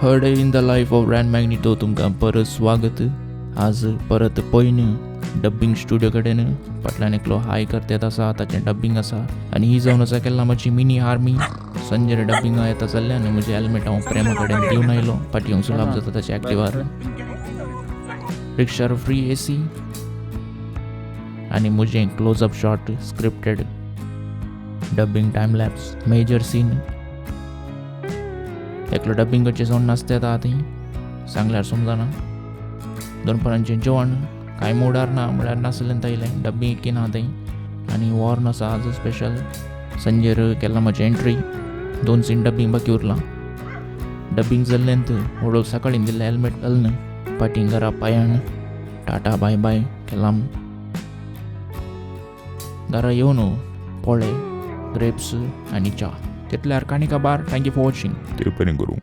A day in the life of Ran Magnito तुमकां परत स्वागत. आज परत पयन डब्बिंग स्टुडियो कडेन फाटल्यान एकलो हाय करतेत आसा, ताचें डब्बिंग आसा. आनी ही जावन आसा केल्लामाची मिनी आर्मी. संजय डब्बिंगा येता जाल्ल्यान म्हजें हेल्मेट हांव प्रेमा कडेन दिवन आयलो. फाटीं येवंक सुलाप जाता ताच्या एक्टिवार. रिक्षार फ्री एसी आनी म्हजें close up shot, scripted dubbing, time lapse, major scene. एकलो डब्बिंग करचें सोडून नासता येता थंय, सांगल्यार समजना. दनपारांचें जेवण कांय मुडार ना, म्हळ्यार नासलें येयलें डब्बिंग की ना थंय. आनी वॉर्न आसा आज स्पेशल. संजेर केला म्हजी एंट्री. दोन सीन डब्बिंग बाकी उरलां. डब्बिंग जाल्लें व्हडलो सकाळीं दिल्लें हेल्मेट घालून फाटीं घरा पायान टाटा बाय बाय केलाम. घरा येवन पोळे, ग्रेप्स आनी च्या. तितल्यार काणी काबार. Thank you for watching. देव बरें करूं.